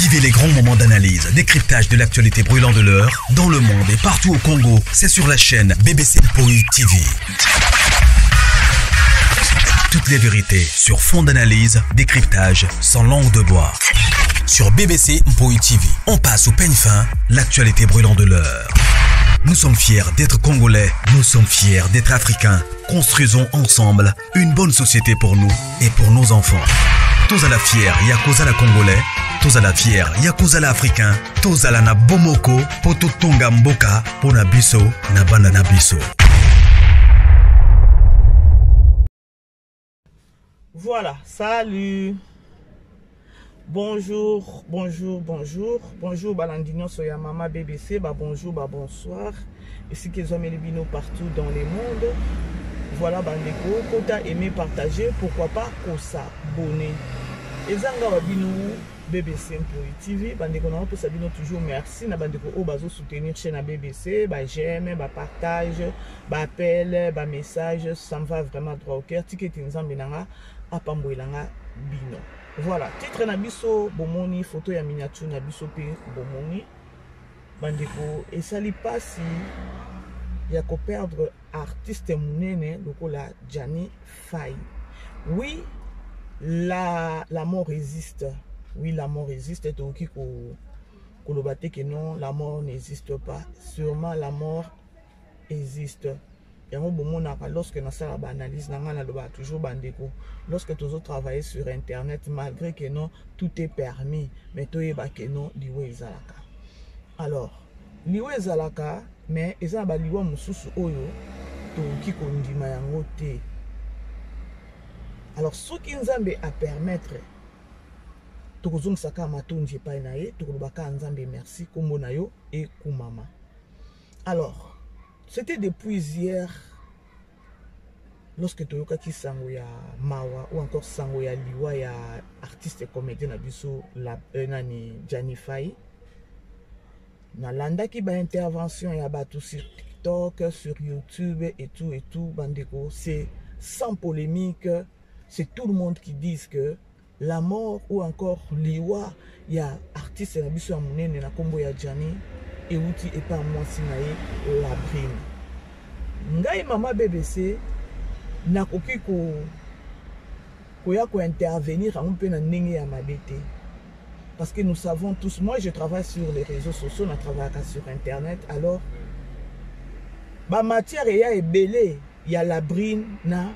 Vivez les grands moments d'analyse, décryptage de l'actualité brûlante de l'heure, dans le monde et partout au Congo. C'est sur la chaîne BBC Mpoi TV. Toutes les vérités sur fond d'analyse, décryptage, sans langue de bois. Sur BBC Mpoi TV, on passe au peigne fin l'actualité brûlante de l'heure. Nous sommes fiers d'être Congolais, nous sommes fiers d'être Africains. Construisons ensemble une bonne société pour nous et pour nos enfants. Tozala fier ya kozala Congolais, tozala fier ya kozala Africain, tozala na bomoko po totonga mboka po na biso na bana na biso. Voilà, salut. Bonjour, bonjour, bonjour. Bonjour balandi nyonso ya mama BBC, ba bonjour, ba bonsoir. Esika ezwameli bino partout dans le monde. Voilà bandeko, kota aimer, partager, pourquoi pas kosabonner. Eza nga wa bino BBC Mpoi TV, bandeko na opesa bino toujours merci na bandeko oyo bazo soutenir chaîne ya BBC, ba j'aime, ba partage, ba appel, ba message, ça me va vraiment droit au cœur. Tika ete Nzambe na nga apambolela nga bino. Voilà, titre na biso bomoni, photo ya miniature na biso pe bomoni. Bandeko, esali pasi ya ko perdre artiste munene lokola Gianni Faye. Oui, la mort existe. Oui, la mort existe. Tokoki ko koloba te que non, la mort n'existe pas. Sûrement la mort existe. Yango bomonaka lorsque nasala ba analyse na ngai, nalobaka toujours bandeko, lorsque tozo travailler sur internet, malgré que non, tout est permis, mais toyeba que non, liwa ezalaka. Alors liwa ezalaka, mais eza na baliwa mosusu oyo tokoki kondima yango te. Alors soki Nzambe a permettre, tokozongisa kaka matondi epai na ye, tokoloba kaka Nzambe merci, kombo na yo ekumama. Alors c'était depuis hier lorsque toyokaki sango ya mawa ou encore sango ya liwa ya artiste comédien na biso la, nani Gianni Faye. Nalandaki ba intervention ya bato sur TikTok, sur YouTube et tout et tout. Bandeko, c'est sans polémique, c'est tout le monde qui dit que la mort ou encore liwa ya artiste na biso ya monene na kombo ya Gianni euti epa mwasi na ye Labrine. Ngai mama BBC nakoki koya ko intervenir yango mpe na ndenge ya mabe te, parce que nous savons tous, moi je travaille sur les réseaux sociaux, na travaillaka sur internet. Alors ba matière eya ebele ya Labrine na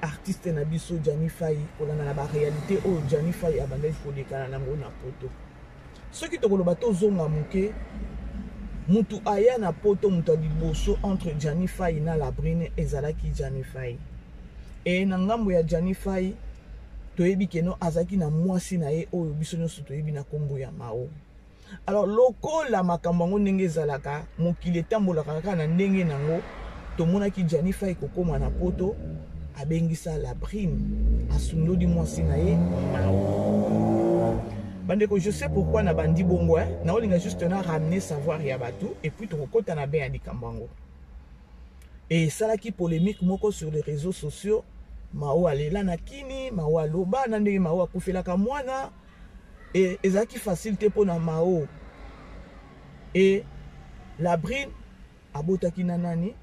artiste na biso Gianni Faye, kolanda na ba réalité oyo Gianni Faye abandaki kolekana nango na poto. Soki tokoloba tozonga moke, mutu aya na poto, mutu ya liboso entre Gianni Faye na Labrine ezalaki Gianni Faye. E na ngambo ya Gianni Faye, toyebi que non, azalaki na mwasi na ye oyo biso nyonso toyebi na nkombo ya Mao. Alors lokola makambo yango ndenge ezalaka, mokili etambolaka kaka na ndenge nango, tomonaki Gianni Faye kokóma na poto, abengisa Labrine, asundoli mwasi na ye Mao. Bandeko, je sais pourquoi na bandi bongo, hein? Naolinga juste na ramener savoir ya bato et puis tokokɔta na bain ya likambo yango. E esalaki polémique moko sur les réseaux sociaux. Mao alela na kini, Mao aloba na ndenge Mao akufelaka mwana. E ezalaki facile te mpona Mao. E Labrine abotaki na nani?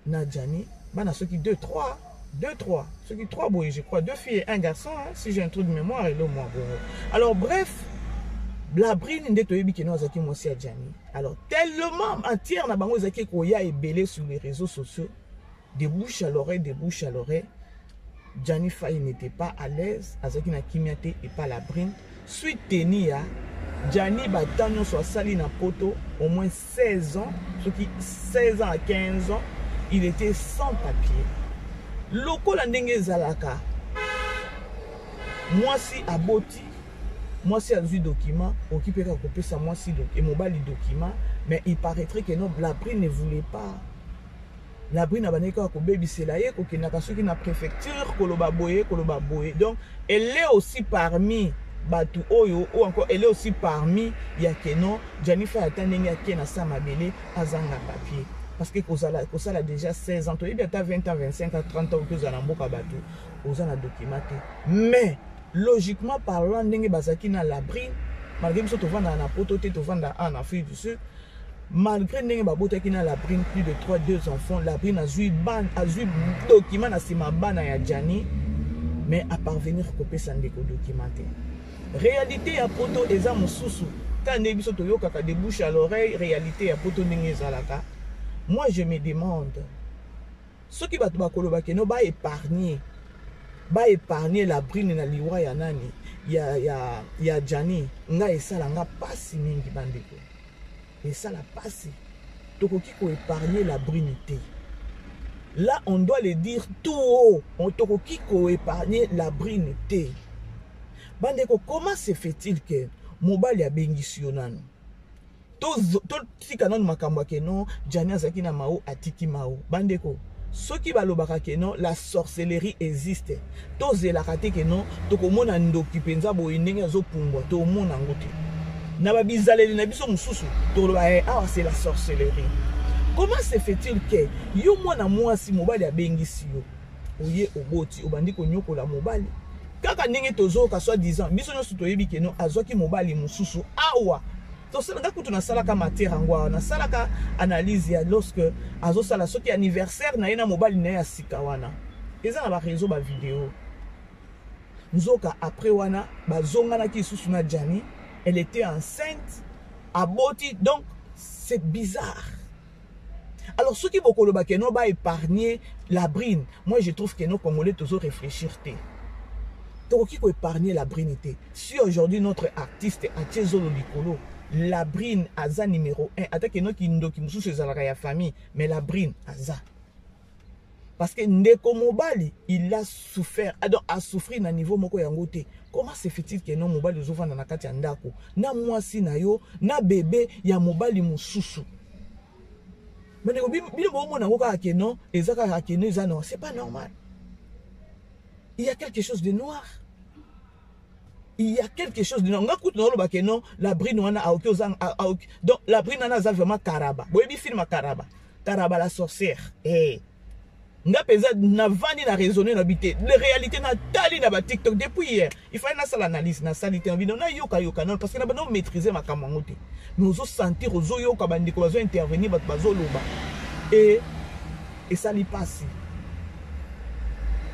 Na Gianni, bana soki 2 3 2 3, soki 3 boye, je crois deux filles et un garçon, hein, si j'ai un trou de mémoire elo mwa bongo. Alors bref, Labrine nde toyebi que non, azalaki mwasi ya Gianni. Alors tellement matière na bango ezalaki koya ebele sur les réseaux sociaux, de bouche à l'oreille, de bouche à l'oreille, Gianni Faye n'était pas à l'aise, azalaki na kimia te epa Labrine. Suite teni ya Gianni, bata nyonso asali na poto, au moins 16 ans, soki 16 ans à 15 ans, il était sans papier. Lokola ndenge ezalaka, mwasi aboti, mwasi azwi document, oki mpe kaka kopesa mwasi mobali document. Mais il paraîtrait que non, Labrine ne voulait pas. Labrine abandaki kaka kobebisela ye, kokendaka soki na préfecture, koloba boye, koloba boye. Donc elle est aussi parmi bato oyo, ou encore elle est aussi parmi ya que non, Gianni Faye ata ndenge ake na sa mabele azanga papier, parce que kozala kosala déjà 16 ans, toyebi ata 20 ans, 25 ans, 30 ans, oki ozala na mboka bato, oza na document te. Mais logiquement parlant, ndenge bazalaki na Labrine, Malgré biso tovandaka na poto te, tovanda en Afrique du Sud. Malgré ndenge babotaki na Labrine plus de 3 2 enfants, Labrine azwi ban azwi document na nsima bana ya Gianni, mais a parvenir kopesa ndeko document te. Réalité ya poto eza mosusu ka nde biso toyokaka de bouche à l'oreille. Réalité ya poto ndenge ezalaka, moi je me demande soki bato bakoloba que non, baépargne, baépargne Labrine na liwa ya nani, ya Gianni. Ngai esala nga mpasi mingi, bandeko, esala mpasi. Tokoki koépargne Labrine te. Là, on doit le dire tout haut, tokoki koépargne Labrine te. Bandeko, comment se fait-il que mobali abengisi yo nano? Totika nano makambo ya que non, Gianni azalaki na Mao, atiki Mao. Bandeko, soki balobaka que non, la sorcellerie existe, tozelaka te que non, tokomona ndoki mpenza boye ndenge azopumbwa. Tomona yango te na babizaleli na biso mosusu, toloba eh, awa c'est la sorcellerie. Comment se fait-il que yo mwana mwasi, mobali abengisi yo, oye oboti, obandi konyokola mobali kaka ndenge tozoyoka soi disant biso nyonso toyebi que non, azwaki mobali mosusu awa? Nga kutu nasalaka matière yango awa, nasalaka analyse ya lorsque azosala soki anniversaire na ye na mobali na ye ya sika wana, eza na baréseau, bavideo. Nzoka après wana bazonganaki lisusu na Gianni, elle était enceinte, aboti. Donc c'est bizarre. Alors soki bokoloba que non, baépargner Labrine, moi je trouve que non, Congolais tozo réfléchir te. Tokoki koépargner Labrine te. Si aujourd'hui notre artiste atie zolo likolo, Labrine aza numéro 1. Ata que noki ndoki mosusu ezalaka ya famille, mais Labrine aza, parce que ndeko mobali, il a souffert, donc asouffrir na niveau moko yango te. Comment se fait-il que non, mobali ozovanda na kati ya ndako na mwasi na yo na bebe ya mobali mosusu? Bandeko, bino bomona yango kaka que non, eza kaka que non, eza non, c'est pas normal. Il y a quelque chose de noir, il y a quelque chose de noir. Nga kutu naoloba que non, Labrine wana aoki oza, donc Labrine wana aza vraiment Karaba. Boyebi film Karaba, Karaba la sorcière? Eh, nga mpenza navandi na raisonne na bi te. De réalité natali na baTikTok depuis hier, il fallait nasala analyse, nasali te. Bino nayokayoka nano, parce que na bando maîtriser makambo yango te, mais ozosentir, ozoyoka bandeko bazointervenir, bato bazoloba e esali mpasi.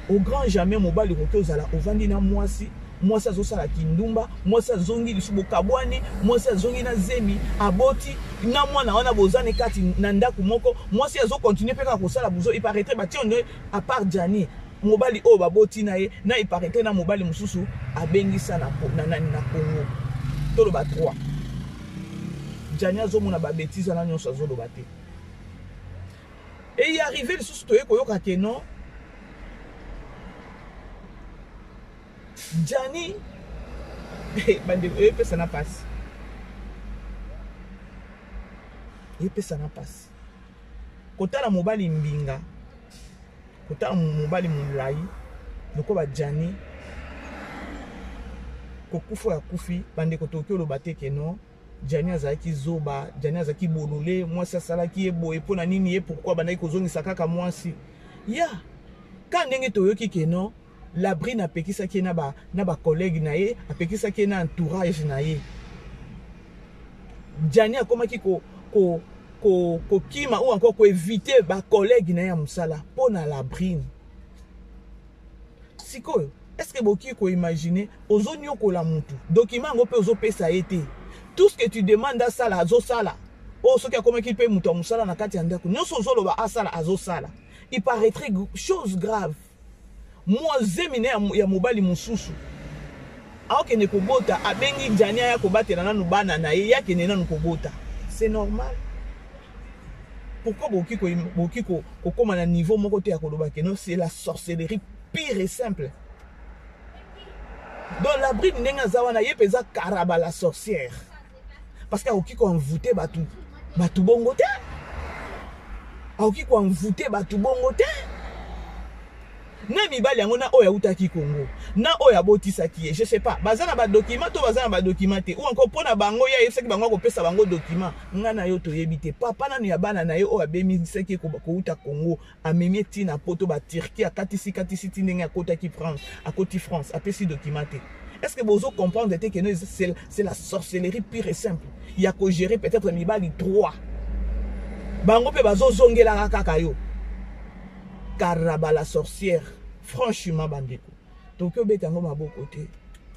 Au grand jamais mobali okoki ozala ovandi na mwasi, mwasi azosala kindumba, mwasi azongi lisusu, bokabwani, mwasi azongi na zemi, aboti na mwana wana, bozani kati na ndako moko, mwasi azocontinue mpe kaka kosala buzo. Il paraîtrait batie nde à part Gianni, mobali oyo baboti na ye na, il paraîtrait na mobali mosusu abengisa na, na nani, na Congo. Toloba 3, Gianni azomona babêtises wana nyonso, azoloba te. Eye arrive lisusu, toye koyoka que non, Gianni, bandeko, eyepesa na mpasi, eyepesa na mpasi kotala mobali mbinga, kotala mobali molai lokola Gianni kokufa oyo akufi. Bandeko, tokoki oloba te que non, Gianni azalaki zoba, Gianni azalaki bolole, mwasi asalaki ye boye mpo na nini, ye pourquoi bandaki kozongisa kaka mwasi ya ka ndenge toyoki que non, Labrine apekisaki ye na bacollègue na ye, apekisaki ye na entourage na ye. Gianni akomaki kokima ko, ko, ko ou encore koéviter bacollègue na ye ya mosala mpo na Labrine. Sikoyo, est ce que bokoki koimagine ozonyokola mutu, document yango mpe ozopesa ye te, tout ce que tu demandes asala, azosala? Oyo soki akomaki mpe moto ya mosala na kati ya ndako, nyonso ozoloba asala, azosala. Il paraîtrait chose grave, mwa zemi na ya mobali mosusu aokende kobota, abengi Gianni aya kobatela nanu bana na ye, ye akende nanu kobota. C'est normal? Pourquoi bokoki kokóma na niveau moko te ya koloba que non, c'est la sorcellerie pire et simple? Donc Labrine ndenge aza wana, ye mpenza Karaba la sorcière, parce que akoki koenvoûter bato, bato bongo te, akoki koenvoûter bato bongo te na mibali yango, na oyo autaki Congo, na oyo abotisaki ye. Je sais pas baza na badocument to baza na badocument te, ou encore mpo na bango ye ayebisaki bango akopesa bango document. Ngai na yo toyebi te. Papa nanu ya bana na ye oyo abemisaki ye kouta Congo, amemi ntina Poto, baTurquie, akatisi katisi ti ndenge akotaki France, akoti France, apesi document te. Est ce que bozo comprendre te que c'est la sorcellerie pure et simple ya ko gérer peut-être mibali 3 bango mpe bazozongelaka kaka yo karaba la sorcière. Franchement bandeko, tokoki obeta yango maboko te.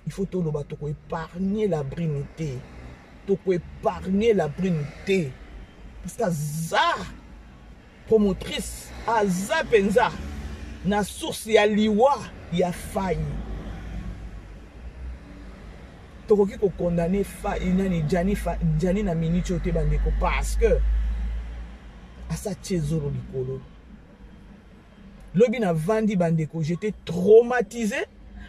Il faut toloba, tokoépargne la brine te, tokoépargne la brine te, parce que aza promotrice, aza mpenza na source ya liwa ya Fai. Tokoki kokondane Fai nani Jani, Jani na minute oyo te bandeko, parce que asa tie zolo likolo. Lobi navandi bandeko, j'étais traumatisé.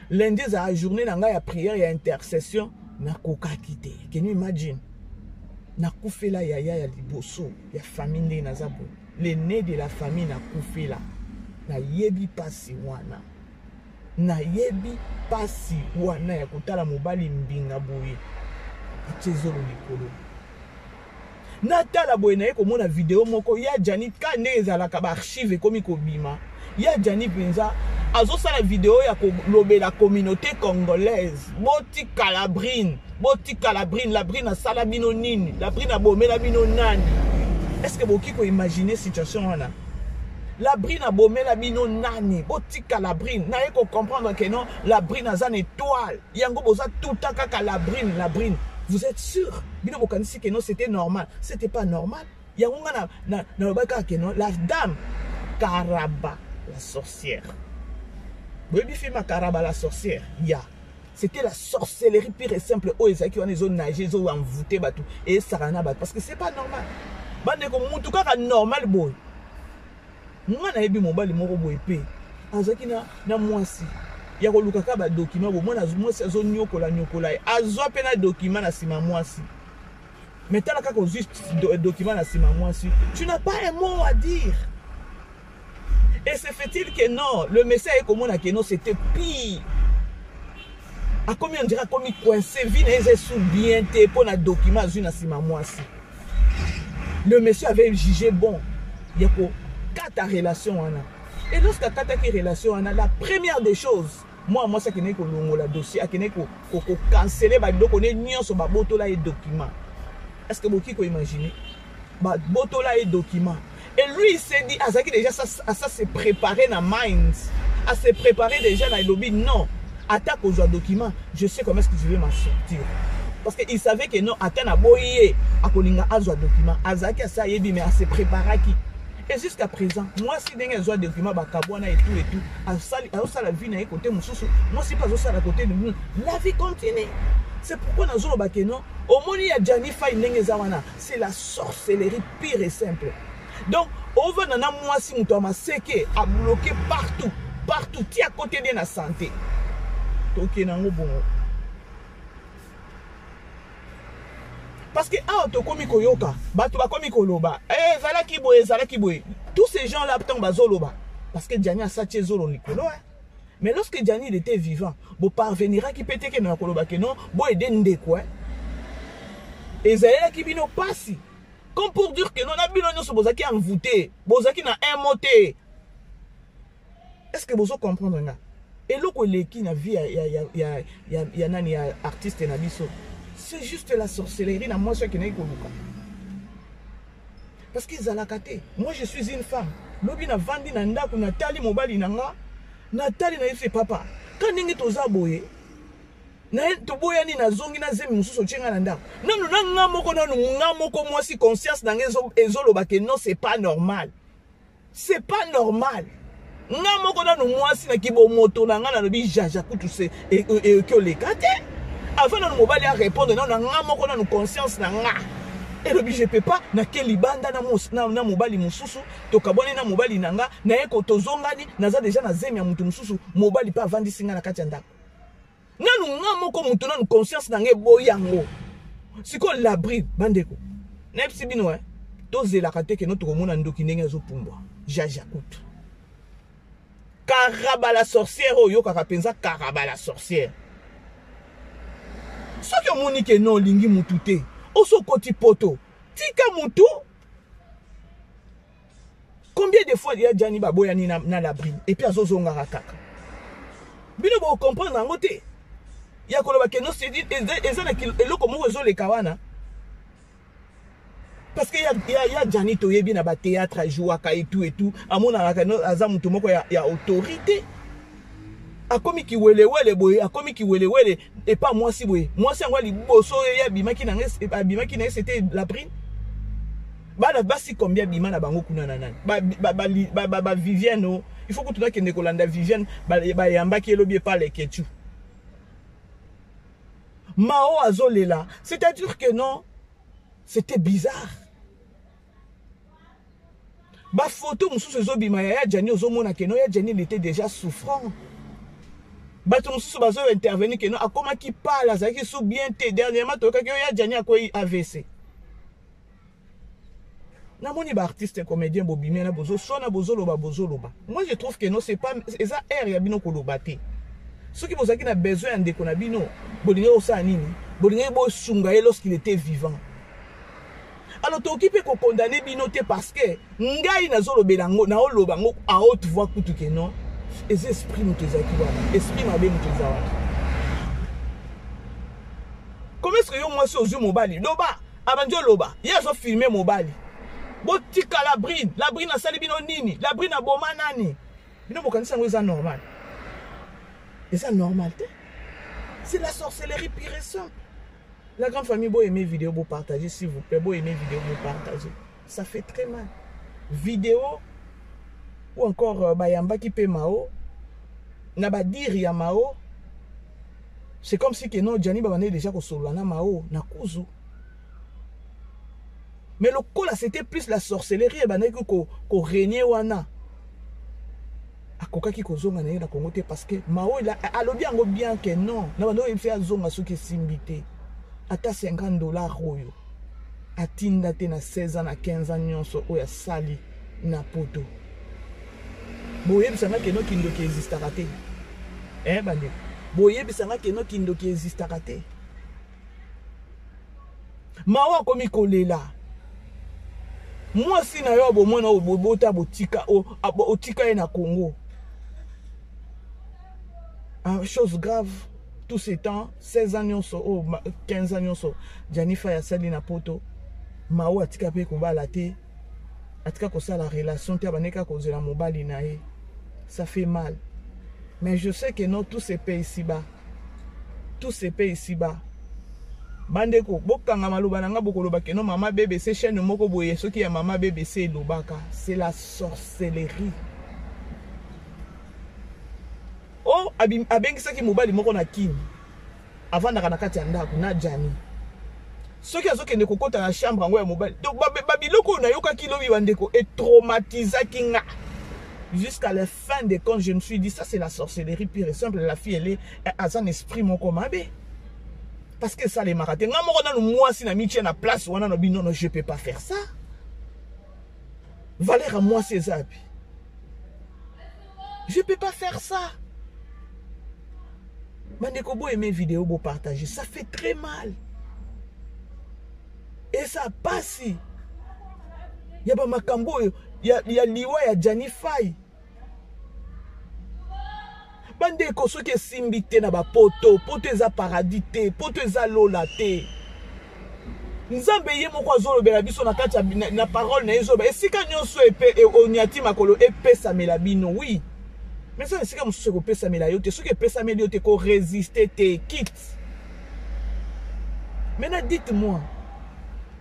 Lundi ezala journée na ngai ya prière, ya intercession, nakokaki te. Can you imagine? Nakufela yaya ya liboso ya famille, ndenge naza boye, l'aîné de la famille nakufela. Nayebi mpasi wana, nayebi mpasi wana ya kotala mobali mbinga boye atie zolo likolo. Natala boye, naye komona video moko ya Jani ka ndenge ezalaka, baarchive ekomi kobima. Ya Jani mpenza azosala video ya kolobela communauté congolaise: botika la brine, botika la brine. La brine asala bino nini? La brine abomela bino nani? Est ce que bokoki koimagine situation wana? La brine abomela bino nani? Botika la brine. Naye kocomprendre que non, la brine aza na étoile yango. Boza tuta kaka la brine, la brine. Vous êtes sûr? Bino bokanisi que non, c'était normal? C'était pas normal. Yango nga nalobaki kaka que non, la dame Karaba la sorcière. Boyebi film ya Karaba la sorcière? Ya, c'était la sorcellerie pure et simple oyo ezalaki wana, ezonage, ezoenvoûte bato, esaka na bato, parce que c'est pas normal bandeko. Mutu kaka normal boye, nga nayebi mobali moko boye mpe azalaki na mwasi ya koluka kaka badocument boye. Mwana mwasi azonyokola nyokola ye, azwa mpe na document na nsima mwasi. Mais tala kaka, ozwi document na nsima mwasi, tu n'as pas un mot à dire. Et se fait-il que non, le monsieur aye komona que non, c'était pire. Akomi, on dirait akomi coincé, vie na ye eza esu bien te mpo na document azwi na nsima mwasi. Le monsieur avait jugé bon ya kokata relation wana. Et lorsque akataki relation wana, la première des choses, mwana mwasi akendaki kolongola dossier, akendaki kocancele babiloko ne nyonso. Babotola ye document. Est ce que bokoki koimagine? Babotola ye document et lui, il s'est dit, azalaki déjà ça, ça se préparé na mind, à se préparer déjà na elobi: non, ata kozwa document, je sais comment est-ce que je vais m'en sortir. Parce que il savait que non, ata na boyi ye, akolinga azwa document. Azalaki asa ayebi, mais ase préparaki. Et jusqu'à présent, mwasi ndenge azwa document, bakabwana et tout et tout, azosala vie na ye côté mosusu, mwasi mpe azosala côté. La vie continue. C'est pourquoi nazoloba que non, omoni ya Jani Fai ndenge eza wana, c'est la sorcellerie pure et simple. Donc ovanda na mwasi moto ya maseke, abloqué partout partout, ti akote nde na santé. Tokende yango bongo, parce que awa tokomi koyoka bato bakomi koloba: ezalaki boye, ezalaki boye. Tous ces gens là, ntango bazoloba, parce que Jani asati ezolo likolo. Mais lorsque Jani, il était vivant, boparveniraki mpe te ke na koloba que non, boyede ndeko. Ezalelaki bino pasi, comme pour dire que non, na bino nyonso bozalaki envoûté, bozalaki na un mot te. Est ce que bozo comprendre nga? Eloko eleki na vie ya nani, ya artiste na biso, c'est juste la sorcellerie na mwasi akendaki koluka, parce que ezalaka te. Moi, je suis une femme. Lobi navandi na ndako, natali mobali na nga, natali na ye fe: papa, ka ndenge toza boye, toboyani, nazongi na zemi mosusu, otie nga na ndako nanu na nga moko, nanu nga moko mwasi, conscience na nga ezoloba que non, c'est pas normal, c'est pas normal. Nga moko nanu mwasi na kibomoto na nga nalobi jaja kutu se ekoki oleka te. Avant nanu mobali arépondre, nanu na nga moko nanu conscience na nga elobi: je peux pas. Nake libanda na mobali mosusu, tokabwani na mobali na nga, naye ko tozongani, naza déjà na zemi ya motu mosusu, mobali mpe avandisi nga na kati ya ndako. Nanu nga moko moto, nanu conscience na nga eboyi yango. Sikoyo l'abri, bandeko, nayebisi bino, tozelaka te keno tokomona ndoki ndenge azopumbwa. Jaja kutu Karaba la sorcière oyo oyokaka mpenza, Karaba la sorcière. Soki omoni que no, olingi mutu te, oso okoti poto, tika mutu. Combien de fois ya Jani baboyani na l'abri, et puis azozongaka kaka? Bino bocomprendre yango te. Ya koloba que non, eza na eloko moko ezoleka wana. Parce que ya Gianni toyebi na ba théâtre ajouaka et tout et tout, amonanaka aza moto moko ya autorité. Akomi kiwelewele boye, akomi kiwelewele epa mwasi boye. Mwasi yango liboso ye abimaki na ngai, abimaki na ye, c'était la prime. Bana basi combien bima na bango kuna na nani? Ba Viviane, oh. Il faut que tu nakende kolanda Viviane, ba yambaki elobi epa leketu. Mao azolela, c'est-à-dire que non, c'était bizarre. Ba photo mosusu ezobima ya Gianni, ozomona que non, ya Gianni, il était déjà souffrant. Bato mosusu bazo intervenir que non, akomaki pala, azalaki sous bien te. Dernièrement toyokaki oyo ya Gianni akwei AVC. Namoni ba artiste comédien bobimi na bozoswana, bozoloba, bozoloba. Moi, je trouve que non, c'est pas eza air ya bino koloba te. Soki bozalaki na besoin ya ndeko na bino, bolingi kosala nini? Bolingi bosunga ye lorsqu'il était vivant. Alors tokoki mpe kokondane bino te, parce que ngai nazolobela yango, naoloba yango à haute voix kutu que non, eza esprit moto ezalaki wana, esprit mabe moto eza wana. Comment est-ce que yo mwasi ozwi mobali, loba, abandi oloba, ye azofilme mobali, botika la brine, la brine asali bino nini? La brine aboma nani? Bino bokanisi yango eza normal? Eza normal te, c'est la sorcellerie pure et simple. La grande famille, bo aimer vidéo, bo partager s'il vous plaît, bo aimer vidéo, bo partager. Ça fait très mal. Vidéo ou encore bayambaki pe Mao na badire ya Mao, c'est comme si que non, Gianni babandaki déjà kosolola na Mao na kuzu. Mais lokola c'était plus la sorcellerie ebandaki ko régner wana, akokaki kozonga na ye na Congo te, parce que Mao alobi yango bien que non, na bando oyebisa azonga soki esimbi te, ata 50 $ oyo atinda te na 16 ans, na 15 ans nyonso oyo asali na poto. Boyebisanga que non, kindoki existaka te. Eh, bandeko, boyebisanga que non, kindoki existaka te. Mao akomi kolela mwasi na yo, bomwana oyo bobota, botika, otika ye na Congo. Ah, chose grave, tout ce temps, 16 ans nyonso oyo, 15 ans nyonso Gianni Fay asali na poto, Mao atika mpe kobala te, atika kosala relation te, abandeki kaka kozela mobali na ye. Ça fait mal, mais je sais que non, tout se paye ici bas, tout se paye ici bas. Bandeko, bokanga maloba na nga, bokoloba que non, mama BBC, chaîne moko boye, soki ya mama BBC elobaka, c'est la sorcellerie. O abengisaki mobali moko na Kini, avandaka na kati ya ndako na Gianni, soki azokende kokɔta na chambre yango ya mobali. Donc babiloko oyo nayokaki lobi, bandeko, etraumatisaki nga jusqu'à la fin des comptes. Je me suis dit, ça, c'est la sorcellerie pure et simple. La fille, elle est aza un esprit moko mabe, parce que esalemaka te. Nga moko nanu mwasi na mitie na place wana, na bino, non, je peux pas faire ça. Valeur ya mwasi eza api? Je peux pas faire ça. Bandeko, bo aimer vidéo, bo partager. Ça fait très mal et ça pasi ya bamakambo oyo ya liwa ya Gianni Fay. Bandeko, soki esimbi te na bapoto, poto eza paradis te, poto eza lola te. Nzambe ye moko azolobela biso na kati ya na parole na ye, ezoloba esika nyonso onyati makolo epesamela bino. Oui, mais eza esika mosusu ekopesamela yo te. Soki epesameli yo te, koresiste te, quitte. Maintenant, dites-moi,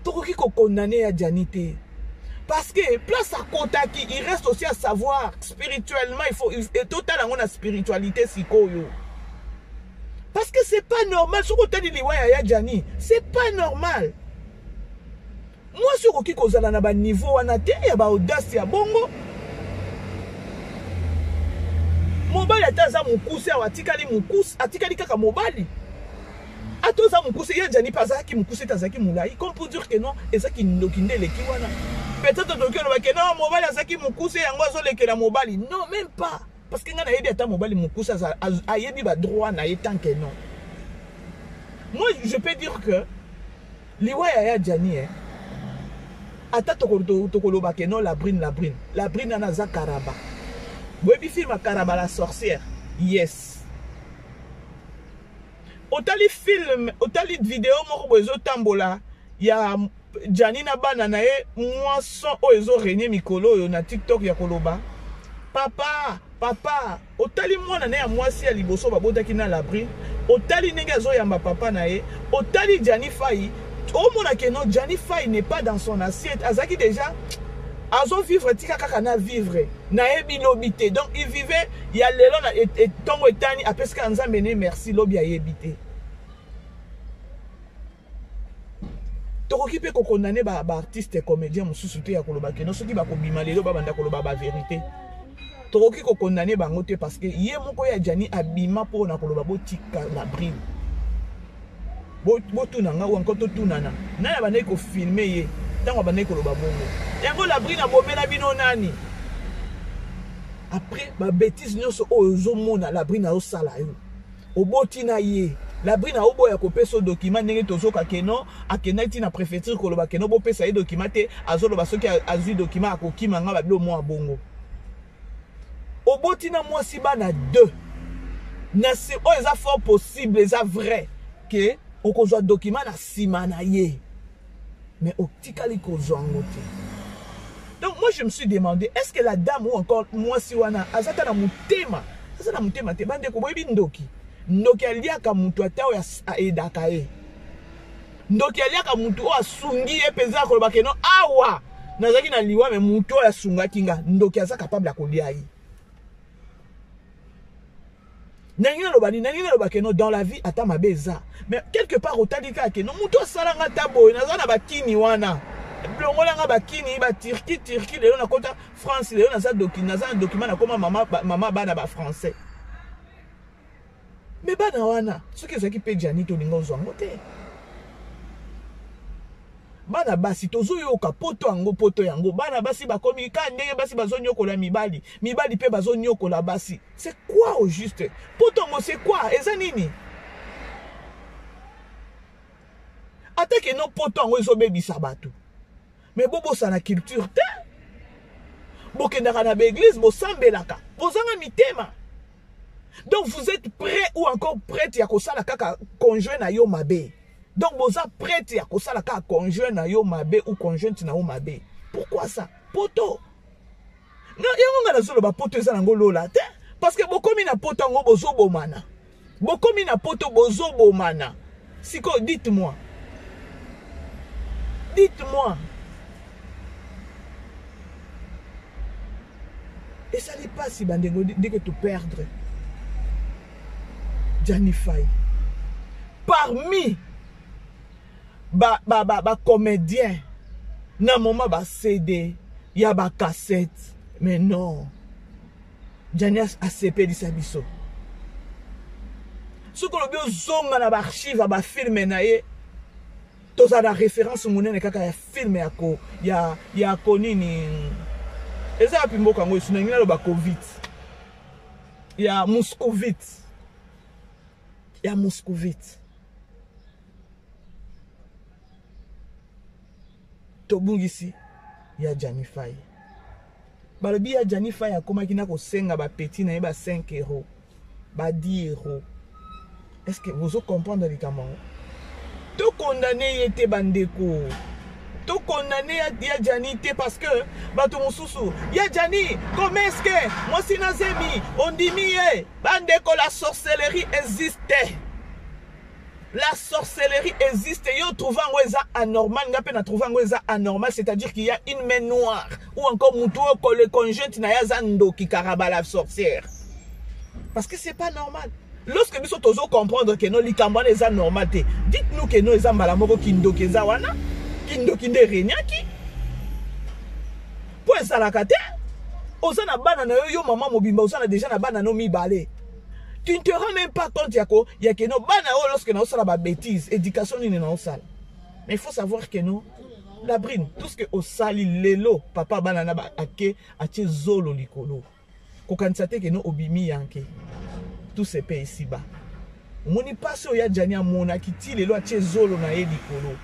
tokoki kokondane ya Gianni te, parce que place akotaki, il reste aussi à savoir spirituellement, il faut totala yango na spiritualité sikoyo, parce que c'est pas normal. Soki otali liwa ya Gianni, c'est pas normal. Mwasi okoki kozala na baniveau wana te ya baaudace ya bongo. Mobali ata aza mokuse awa, atikali mokuse, atikali kaka mobali. Ata oza mokuse, ye Gianni mpe azalaki mokuse te, azalaki molai. Comme pour dire que non, ezaki ndoki nde eleki wana. Peut-être tokoki oloba que non, mobali azalaki mokuse, yango azolekela mobali. Non, même pas, parce que ngai nayebi ata mobali mokuse ayebi badroit na ye. Tant que non, moi, je peux dire que liwa ya Gianni, eh, ata tokoloba que non, la brine, la brine, la brine wana aza karaba. Boyebi film ya Karaba la sorcière? Yes. Otali film, otali video moko boye ezotambola ya Gianni na bana na ye, mwa son oyo ezo régner mikolo oyo na TikTok ya koloba papa papa. Otali mwana na ye ya mwasi ya liboso babotaki na Labrine, otali ndenge azoyamba papa na ye, otali Gianni Fayi, omona ke non, Gianni Fayi n'est pas dans son assiette, azalaki déjà azo vivre, tika kaka na vivre, nayebi lobi te. Donc il vivait ya lelo na ntongo etani, apesi kaka Nzambe ne merci, lobi ayebi te. Tokoki mpe kokondane baartiste comédien mosusu te ya koloba keno soki bakobima lelo babanda koloba baverité, tokoki kokondane bango te, parce que ye moko ya Gianni abima mpo na koloba botika Labrine. Botuna nga ou encore totunana nani abandaki kofilme ye ntango abandaki koloba bongo. Yango Labrine abomela bino nani? Après babétise nyonso oyo ozomona Labrine azosala yo, oboti na ye, Labrine aoboya kopesa yo document. Ndenge tozoka keno akendaki ti na préfecture koloba keno bopesa ye document te, azoloba soki azwi document akokima nga babilo mwa bongo. Oboti na mwasi bana 2 na si oyo eza fort possible, eza vrai ke okozwa document na nsima na ye, mais otikali kozwa yango te. Donc moi je me suis demandé, est-ce que la dame ou encore mwasi wana aza ta na motema? Aza na motema te. Bandeko, boyebi ndoki, ndoki aliaka motu ata oyo aedaka ye. Ndoki aliaka motu oyo asungi ye mpenza, akoloba keno awa nazalaki na liwa, me motu oyo asungaki nga, ndoki aza capable ya kolia ye. Ndenge naloba nini, ndenge naloba keno dans la vie ata mabe eza, mais quelque part otali kaka keno motu asalanga ata boye, naza na bakini wana, longolanga bakini baturki turki, lelo nakota France, lelo naza naza na document, nakoma mama, mama bana bafrançais. Me bana wana soki ezalaki mpe Gianni, tolinga ozwa yango te. Bana basi tozoyoka poto yango, poto yango, bana basi bakomi ka ndenge basi bazonyokola mibali, mibali mpe bazonyokola basi. C'est quoi au juste? Poto yango c'est quoi? Eza nini? Ata ke no poto yango ezobebisa bato, me bobosana culture te. Bokendaka na baeglise, bosambelaka, bozanga mitema. Donc vous êtes prêt ou encore prête ya kosala kaka conjoint na yo mabe. Donc boza prête ya kosala kaka conjoint na yo mabe ou conjointe na yo mabe. Pourquoi ça? Poto yango nga nazoloba, poto eza nango lola te, parce que bokomi na poto yango bozobomana, bokomi na poto bozobomana. Sikoyo dites-moi, dites-moi, esali mpasi bandeko ndenge toperdre Gianni Fay parmi bacomédien ba, ba na moment ba CD ya bacassette. Mais non, Gianni asepelisa biso. Soki olobi ozonga na baarchive ya bafilme na ye, tozala na référence monene kaka ya film ya ko ya konini, eza wapi mboka yango esu, nangi naloba Covid ya Moscovite, ya Moscovite. Tobungisi ya Gianni Fay. Balobi ya Gianni Fay akomaki na kosenga bapeti na ye ba 5 euro, ba 10 euro. Est ce que bozo comprendre likambo yango? Tokondane ye te bandeko, tokondane ya Gianni te, parce que bato mosusu ya Gianni, comment est ce que mwasi na zemi ondimi ye? Bandeko, la sorcellerie existe, la sorcellerie existe. Yo trouve yango eza anormal, nga mpe na trouve yango eza anormal, c'est-à-dire qu'il y a une main noire ou encore mutu oyo le conjointe na ye aza ndoki, karaba, la sorcière, parce que c'est pas normal. Lorsque biso tozo comprendre que no likambo wana eza normal te, dites-nous que no eza mbala moko kindoki eza wana, kindoki nde regnaki, mpo ezalaka te. Oza na bana na yo, yo mama mobimba, oza na déjà na bana no mibale, tu ne te rends même pas compte ya ko ya ke no bana oyo lorsque naosala babêtise, éducation nini naosala? Mais il faut savoir que no Labrine, tout ce que osali lelo, papa bana na ba ake atie zolo likolo, kokanisa te ke no obimi yanke. Tout se paie ici bas. Omoni mpasi oyo ya Gianni amonaki ti lelo atie zolo na ye likolo.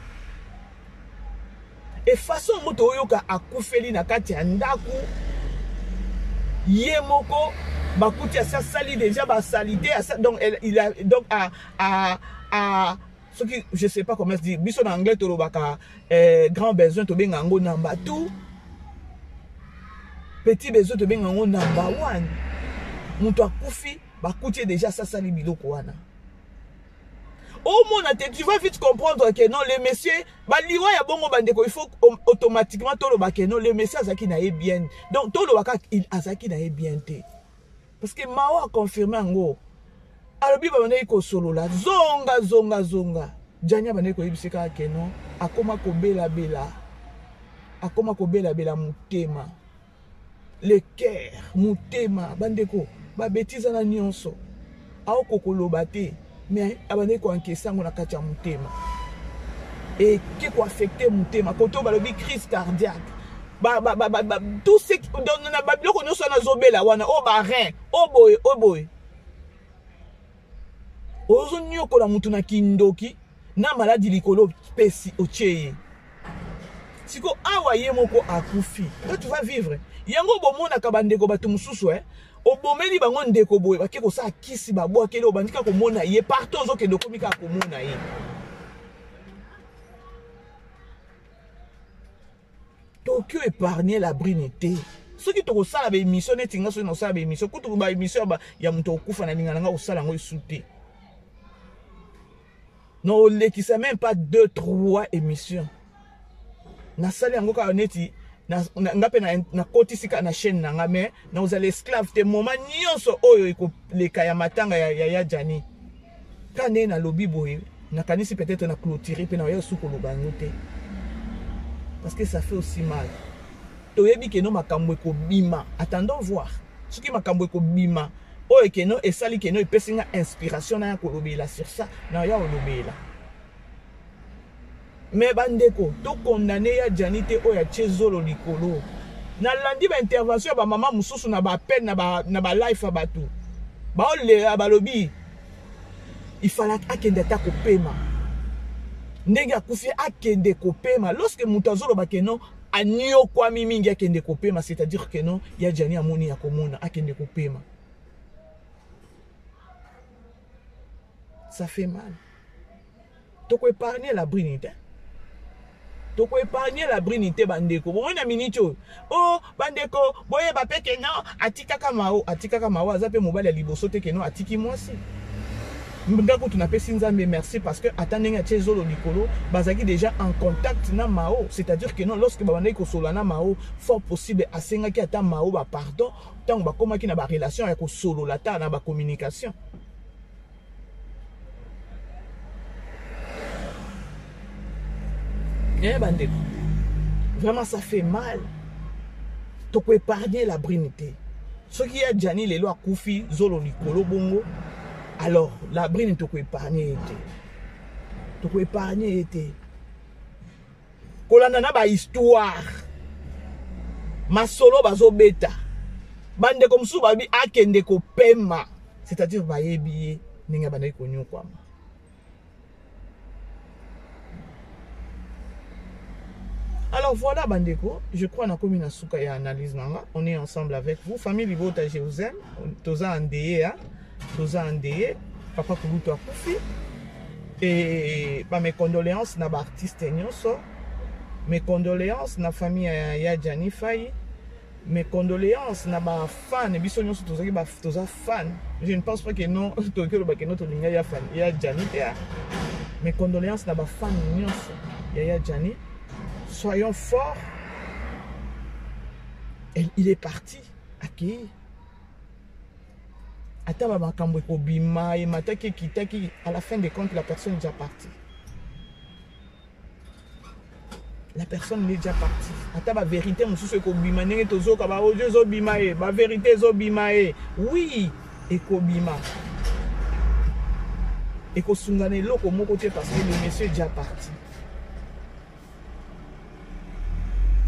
E façon yango toyoka akufeli na kati ya ndako ye moko. Bakuti asi asali déjà basalite, donc il a donc a soki je sais pas comment se dire, biso na anglais tolobaka grand besoin tobenga yango number 2, petit besoin tobenga yango number 1. Moto akufi, bakuti ye déjà asi asali biloko wana. Omona te, tu vas vite comprendre que non, le monsieur, baliwa ya bongo, bandeko, il faut automatiquement toloba que non, le monsieur azalaki na ye bien. Donc toloba kaka azalaki na ye bien te, parce que Mao aconfirme yango, alobi babandaki kosolola zonga zonga zonga. Jani abandaki koyebisa kaka que non, akoma kobelabela, akoma kobelabela motema, le cœur, motema. Bandeko, babêtises wana nyonso aoko koloba te, mais abandaki koencaisser yango na kati ya motema, eke koaffecter motema. Kote oyo balobi crise cardiaque, tout ce na babiloko nyonso wana azobela wana, oyo barein, oyo boye, oyo boye, ozonyokola mutu na kindoki na maladi likolo pesi otie ye. Siko awa ye moko akufi, toi tu vas vivre yango. Bomonaka bandeko, bato mosusu, obomeli bango ndeko boye, bake kosala kisi, babwakeli, obandi kaka komona ye partout ozokende, okomi kaka komona ye. Toki épargner la brine te. Soki tokosala baémission neti nga, soki nakosala baémission kutu, baémission ya moto okufa, na linga na nga kosala yango esu te. Na olekisa même pas deux trois émissions, nasali yango kaka neti nga mpe nakotisi kaka na chaîne na nga, mais nakozala esclave te. Moment nyonso oyo ekoleka ya matanga ya Jani, ka ndenge nalobi boye, nakanisi peut-être na clôturer mpe naoya su koloba yango te, parce que ça fait aussi mal. Toyebi que non, makambo ekobima. Attendons voir soki makambo ekobima oyo que non, esali que non, epesi nga inspiration na ya kolobela sur ça, na ya kolobela. Mais bandeko, tokondane ya Jani te oyo atie zolo likolo. Nalandi baintervention ya bamama mosusu na baappel, na balive ya bato baolela, balobi ifalaki akende ata kopema ndenge akufi, akende kopema. Lorsque moto azoloba que non, aniokwami mingi, akende kopema, c'est-à-dire que non, ya Jani amoni ya komona, akende kopema. Ça fait mal. Tokoépargne la brine te, tokoépargne la brine te. Bandeko, bomoi na miniti oyo, o bandeko, boyeba mpe que non, atikaka Mao, atikaka Mao, aza mpe mobali ya liboso te que non, atiki mwasi. Nga kutu napesi Nzambe merci, parce que ata ndenge atie zolo likolo, bazalaki déjà en contact na Mao, c'est-à-dire que non, lorsque babandaki kosolola na Mao, fort possible asengaki ata Mao bapardon ntango bakomaki na barelation ya kosolola, ata na bacommunication. Bandeko, vraiment ça fait mal. Tokoépargne la brine te. Soki ya Jani lelo akufi zolo likolo bongo, alors la brine tokoépargne ye te, tokoépargne ye te. Kolanda na bahistoire, masolo bazobeta, bandeko mosusu babi akende kopema, c'est-à-dire bayebi ye ndenge abandaki konyokwama. Alors voilà bandeko, je crois nakomi na suka ya analyse na nga. On est ensemble avec vous, famille libota, je vous aime. Toza endeuillé, hein? Toza endeuillé, papa kulutu akufi, et ba mes condoléances na baartiste nyonso, mes condoléances na famille ya Jani Fai, mes condoléances na bafan biso nyonso tozalaki, toza fan. Je ne pense pas que non, tokoki oloba que non, tolinga ya fan ya Jani te. Mes condoléances na bafan nyonso ya Jani. Soyons forts. Et il est parti, akei. Ata bamakambo ekobima, emataki, ekitaki, à la fin des comptes, la personne est déjà partie, la personne est déjà partie. Ata bavérité mosusu ekobima, ndenge tozoka baaudio ezobima ye, bavérité ezobima ye, oui, ekobima, ekosunga na eloko moko te, parce que le monsieur est déjà parti.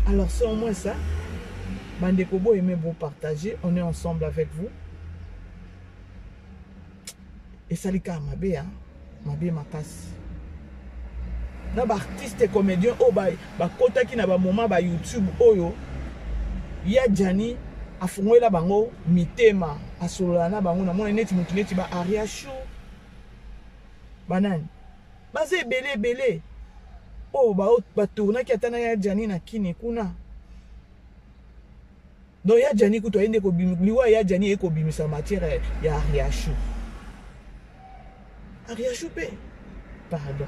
Alors c'est au moins ça, bandeko. Bo aimer, bo partager, on est ensemble avec vous. Esali kaka mabe, hein? Mabe makasi na baartiste comédien oyo bakotaki na bamoment ba YouTube oyo ya Jani. Afungolela bango mitema, asolola na bango, namona neti mutu neti ba Ariachou. Banani? Baza ebele ebele. Oyo ba ba tournaki ata na ya Gianni na Kini kuna. Donc ya Gianni kutu aye nde kobimi liwa ya Gianni eye kobimisa matière ya Ariachou. Ariachou pe pardon.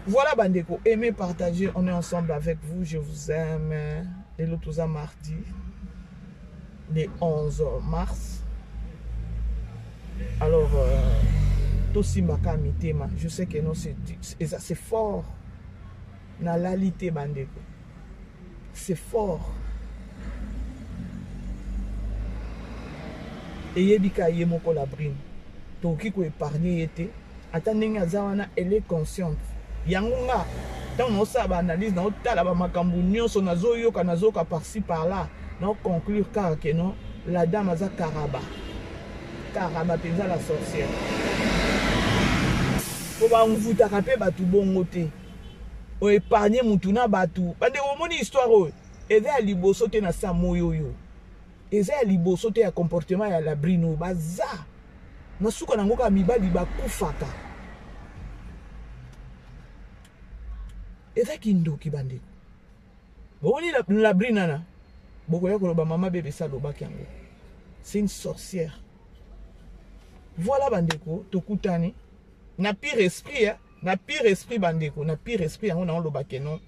Voilà bandeko, aimez, partagez, on est ensemble avec vous, je vous aime. Lelo toza mardi le 11 mars. Alors euh, tosimbaka mitema, je sais que non c'est fort. Nalali te bandeko. C'est fort. Eyebi ka ye moko la brine. Tokoki ko épargner ye te. Ata ndenge aza wana, elle est consciente. Yango nga ntango naosala ba analyse, naotala ba makambo nyonso, nazoyoka, nazoyoka par-ci par-là, nao conclure kaka que non, la dame aza karaba. Karaba mpenza la sorcière. Po bamvutaka mpe bato bongo te. O épargner mutu na batu. Bandeko bomoni histoire oyo eza ya liboso te na sa moyoyo. Eza ya liboso te ya comportement ya la Brino baza na suka nango kaka mibali bakufaka. Eza kindoki bandeko. Bomoni la, la Brina na bokoya koloba mama bebe sa alobaki yango. C'est une sorcière. Voilà bandeko tokutani na pire esprit hein? Na pire esprit bandeko, na pire esprit yango na oloba ke non.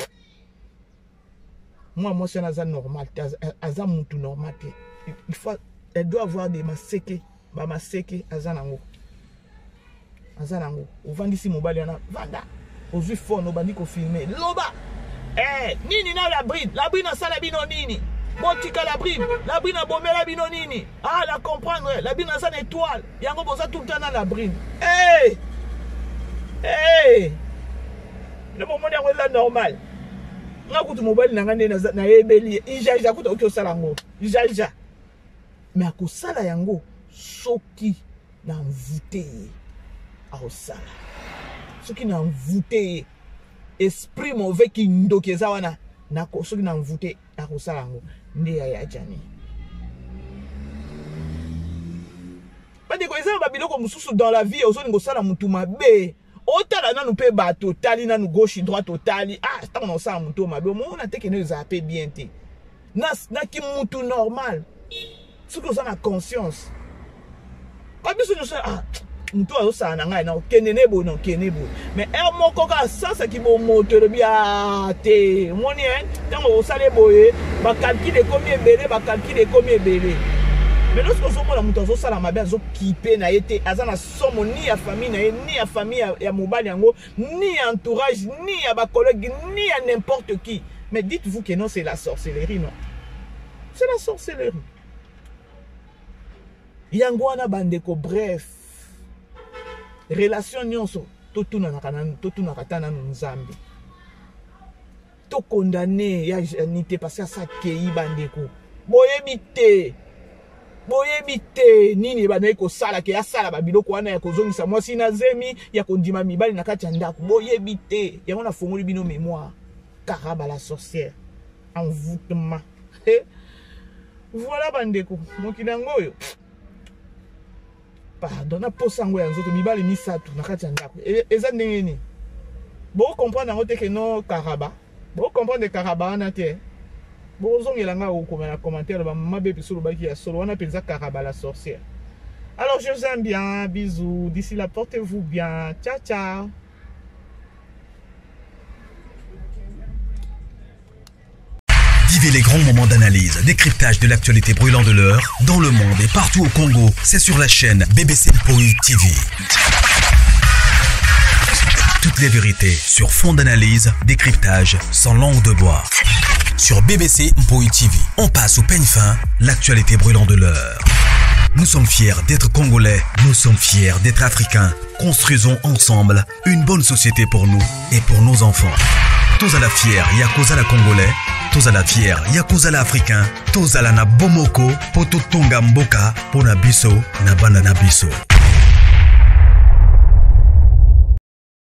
Moi mwasi wana aza normal te, aza mutu normal te. Il faut elle doit avoir des maseke, ba maseke aza nango. Aza nango. Ovandisi mobali wana, vanda. Ozwi phone obandi ko filmer. Loba. Eh, nini na la bride? La bride asala bino nini? Botika la bride. La bride abomela bino nini? Ah, la comprendre. La bride aza na étoile. Yango boza tout le temps na la bride. Hey! Hey! Le moment yango eza normal. Nga kutu mobali na nga nde nayebeli ye. Ijaja kutu oki osala yango. Ijaja. Mais akosala yango soki na envoûte ye. Akosala. Soki na envoûte ye. Esprit mauvais kindoki eza wana. Nako soki na envoûte akosala yango nde ya ya Gianni. Bandeko eza na babiloko mosusu dans la vie ozolinga osala mutu mabe otala nanu mpe bato otali nanu gauche droite otali ah ntango na osala mutu mabe omona te kende ezala mpe bien te na, na kimutu normal soki oza na conscience ba biso nyonso ah moto azosala na ngai na okende ne boye na okende boye mais heure moko kaka sansa kibomoto elobi a ah, te omoni e ntango osala boye bacalcule ekomi ebele bacalcule ekomi ebele mais lorsque ozomona moto azosala mabe azokipe na ye te aza na somo ni ya famille na ye ni ya famille ya, ya mobali yango ni ya entourage ni ya bacollègue ni ya n'importe qui mais dites-vous que non c'est la sorcellerie non c'est la sorcellerie yango wana bandeko bref relation nyonso totunanaka nanu totunaka ata nanu nzambe tokondane ya jani te parce asa akei bandeko boyebi te boyebi te nini ebandaki kosala ke asala babiloko wana ya kozongisa mwasi na zemi ya kondima mibali na kati ya ndako boyebi te yango nafongoli bino mémoire karaba la sorcière envoûtement voilà bandeko mokili yango oyo pardon na posa yango ya nzoto mibali misato na kati ya ndako e, eza ndenge nini bocomprendre yango te ke no karaba bocomprendre karaba wana te bozongela ngai okoma na commentaire bamama be biso olobaki ya solo wana mpenza karaba la sorcière alors je vous aime bien bisous d'ici là portez-vous bien ciao ciao. Vivez les grands moments d'analyse, décryptage de l'actualité brûlante de l'heure, dans le monde et partout au Congo. C'est sur la chaîne BBC Mpoi TV. Toutes les vérités sur fond d'analyse, décryptage, sans langue de bois. Sur BBC Mpoi TV, on passe au peigne fin l'actualité brûlante de l'heure. Nous sommes fiers d'être Congolais, nous sommes fiers d'être Africains. Construisons ensemble une bonne société pour nous et pour nos enfants. Tous à la fière, Yakuza la Congolais, tous à la fière, Yakuza la Africain, tous à la na Bomoko, Poto Tonga Mboka, Pona Biso, na Bana na Biso.